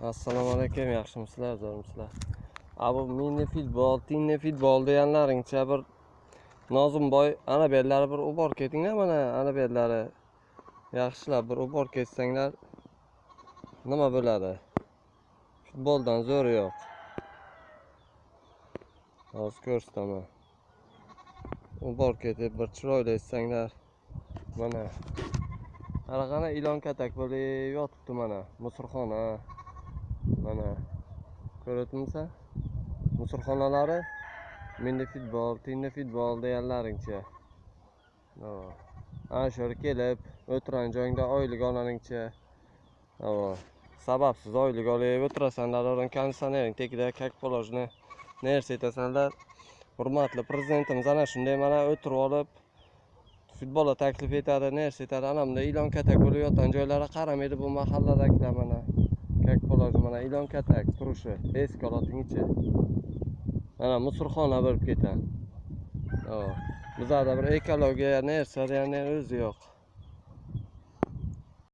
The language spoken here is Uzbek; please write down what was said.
Assalomu alaykum, yaxshimisizlar, zo'rmisizlar? A bu mini futbol, tinni futbol deganlaringcha bir Nozimboy ana bu yerlari bir ubor ketinglar, mana ana bu yerlari yaxshilab bir ubor ketsanglar nima bo'ladi? Futboldan zo'ri yo'q. Hozir ko'rsataman. Ubor ketib bir chiroyli etsanglar mana. Qara ilon katak bo'lib yotibdi mana, musurxona. Mana ko'ryapmisan? Musurxonalari mini futbol, tinni futbol deganlaringcha. Ana shu yerga kelib o'tiran joyingda oylik olaringcha. Sababsiz oylik olib o'tirasanlar, o'rin konditsionering tagida как положено narsa aytasanlar. Hurmatli prezidentimiz ana shunday mana o'tirib olib futbolga taklif etadi, narsa etadi. Ana bunday ilon katak bo'lib yotgan joylari qaramaydi bu mahalladagilar mana. Как положено mana ilon katak turishi, eski holatning ichi. Mana musurxona bo'lib ketadi. Bizlarda bir ekologiya narsa degan o'zi yo'q.